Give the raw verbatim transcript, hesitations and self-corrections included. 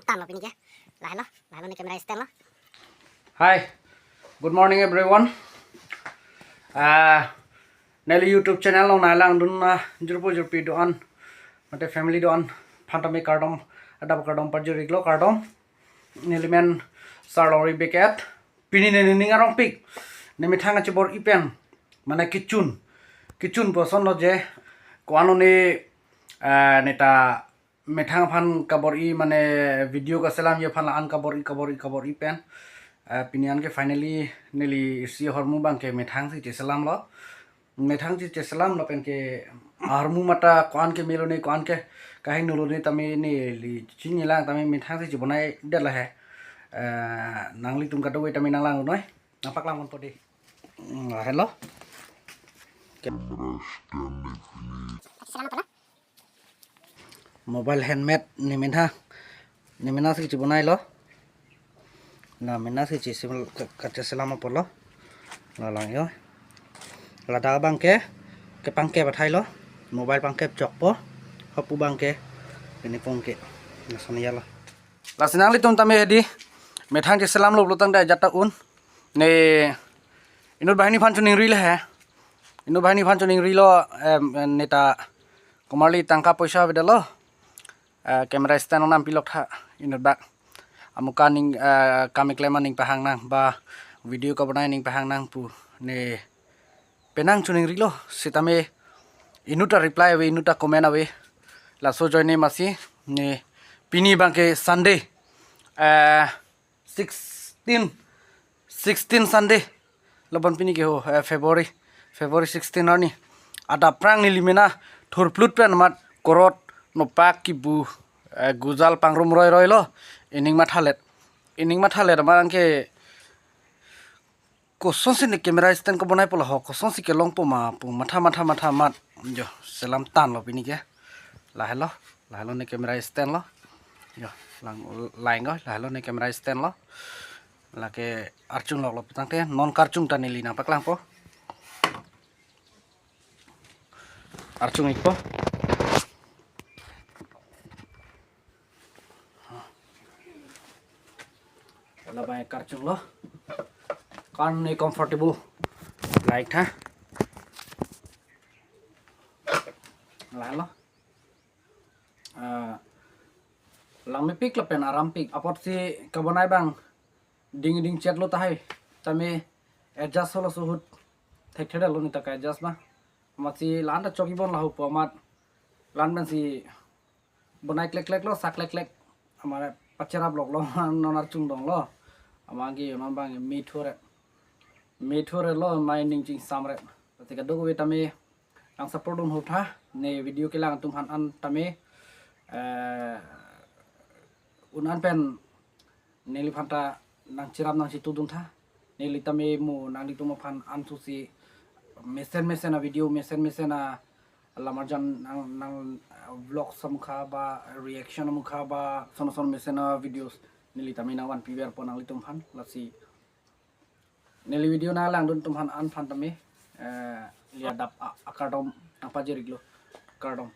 Tanglo pini ke. Lahelo, lahelo ne camera stand lo. Hi, good morning everyone. Ah, neli YouTube channel along nangkelangdun, ah, jirpo jirpi do-an, mate family do-an aphan tame kardom, adap kardom pajir-iklo, kardom. Neli men Sarlori Bey-et. Pini neli ning arongpik, ne methang kachebor-i pen, mane kechun, kechun puson lo je, ko-an lo ne, ah, neta methang aphan kabor-i, mane video kaselamji aphan la-an kabor-i, kabor-i, kabor-i pen. Ah, pini anke finally neli isi ahormu abangke methang si cheselamlo. Methang si cheselamlo pen ke ahormu mate ko-an ke melo ne, ko-an ke kahingno lo ne tame neli chinilang tame methang si chebonai det lahe. Eh, nanglitum kadokave tame nanglangdun noi. Nangpaklang ponpo dei. Hmm, lahelo. Mobile handmade ne mena, ne mena si chebonailo. La mena si chesem-, ka-, kacheselam apotlo. La lang jo. Ladak abangke kepangkep athailo. Mobile pangkep chokpo. Hapu abangke pini pongke. Lason ya lo. Lasi nanglitum tame hedi, methang cheselamlo pulotangte ajat ta un. Ne inut banghini aphan choningri le he. Inut banghini aphan choningrilo, em, neta komarli tangka poisa avedetlo. Eh, camera stand nangpilok tha inut bak. Amuka ning, eh, kam keklem aning pahang nang ba video kabonai aning pahang nang pu ne penang choningrilo sitame inut ta reply ave, inut ta comment ave. Laso ajoine masi ne pini abangke Sunday, eh, sixteen, sixteen Sunday. Labang pini ke ho, eh, February, February sixteen arni. Adap aphrang neli mena thurplut pen amat korot nopak kibu, eh, gujal pangrum roiroilo. Ining mathalet. Ining mathalet amat anke kosonsi ne camera stand kebonaipo laho, kosonsi kelongpo ma pu matha, matha, matha amat jo selam tanglo pini ke. Lahelo, lahelo ne camera stand lo. Jo, lang, lang jo, lahelo ne camera stand lo. Lake archungloklo putangte, non karchung ta neli nangpaklangpo. Archung-ikpo. Labang karchunglo. Kan ne comfortable. Like tha. Lahelo. Ah, langmepik lapen arampik. Apotsi kabonai abang ding ding chetlo tahai. Tame adjust holo suhut. Thekthedetlo neta ka-adjust abang. Amatsi la-an ta chokibom laho pu amat. La-an pensi bonai klekkleklo, sak kleklek. Amat pacheraploklo, non archung donglo. Amat ke non abang me thu-re. Me thu-relo, mai ning chingsamre. Lasi kadokave tame nang support dun ho tha. Ne video kelang atum aphan an tame, eh, un an pen neliphan ta nangcherap nangchetudun tha. Neli tame mo nanglitum aphan ansusi mesen mesen a video, mesen mesen a lamarjan nang, nang, eh, vlog amukha ba reaction amukha ba sono sono mesen a videos neli tame nangvanpiverpo nanglitum aphan. Lasi neli video nanglangdun atum aphan an aphan tame, eh, neli adap a-, akardom nangpajir-iklo. Kardom.